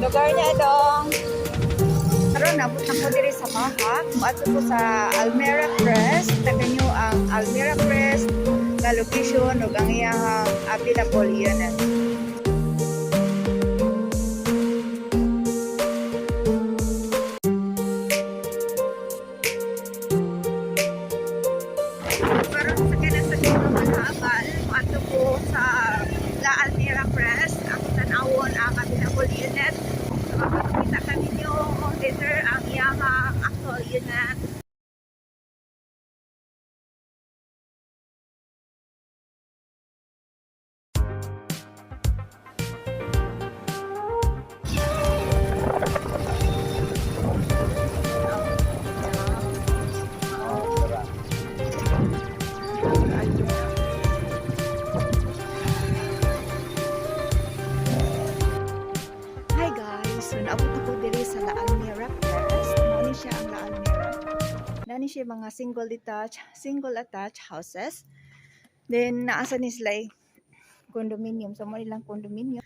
Lugar niya dong. Karon nabot na ko diri sa Mahak. Moadto ko sa Almera Crest. Takan nyo ang Almera Crest nga location ug ang iyang available unit. Karon sa kina sa dito manhabal, moadto ko sa La Almera Crest. Ang tan-awon ang available unit. So, mapakita kami nyo later ang iyang actual unit. Hi guys! So naabot ako diri sa La Almera Crest. Mao ni siya ang La Almera. Nani siya mga single detached, single attached houses. Then naasa ni sila eh, condominium. So mo nilang condominium.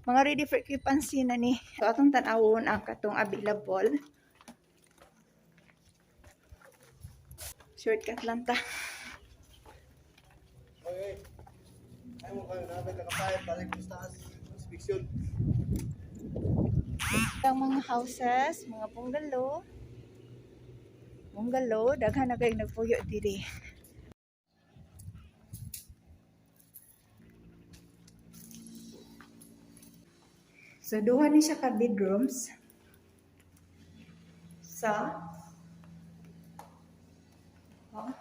Mga ready for occupancy na ni. So atong tan-awon ang katong available. Shortcut lang ta. Okay. Ay mo kayo namin nakapayag balik sa taas. Inspeksyon. Ang mga houses, mga bungalow. Bungalow, daghan na kayong nagpuyo diri. So duha ni siya ka bedrooms sa oh.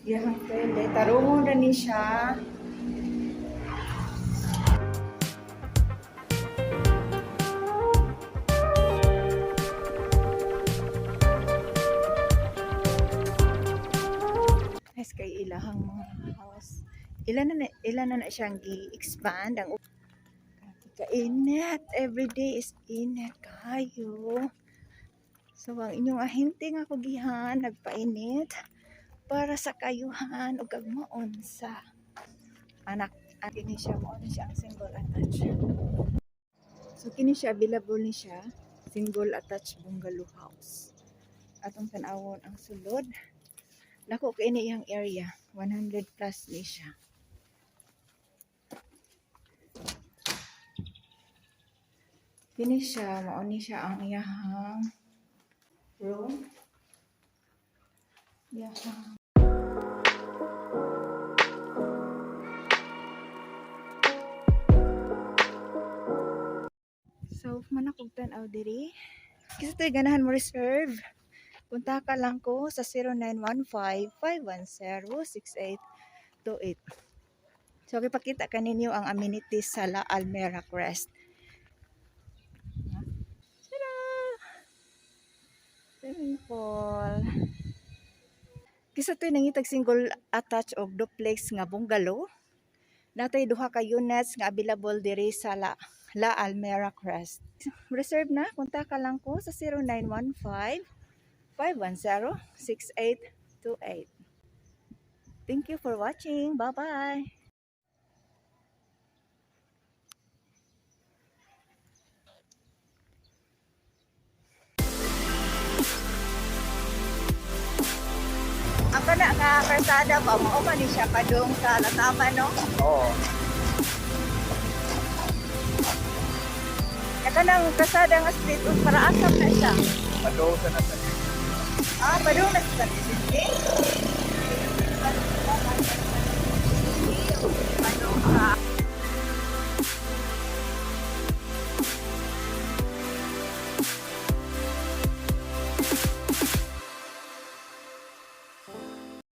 Iyahang toilet. Tarungon na ni siya. Guys, kay ilahang mga house. Ilan na siyang gi-expand ang kainit. Every day is init kayo. So ang inyong ahente nga kugihan nagpainit para sa kayuhan ug kagmaon sa anak. At kini siya, mao ni siya ang single attached. So kini siya, available ni siya, single attached bungalow house. Atong tan-awon ang sulod. Dako kay ni iyang area, 100 plus ni siya. Kini siya, mao ni siya ang iyahang room. Iyahang. So, man akong tan-aw diri. Kinsa to'y ganahan mo reserve, kontaka lang ko sa 0915-510-6828. So, ipakita kaninyo ang amenities sa La Almera Crest. Tada! Swimming pool. Kinsa to'y nangitag single attached og duplex nga bungalow, natay duha ka units nga available diri sa La Almera Crest. Reserve na, kontaka lang ko sa 0915 510 6828. Thank you for watching. Bye-bye. Ang kana nga kalsada ba, mao man ni siya padung sa Latama, no? Oo. Ya kanang kalsada nga street ug para asam na siya. Padong sa nasa. Ah, padung na sa San Vicente. Padung sa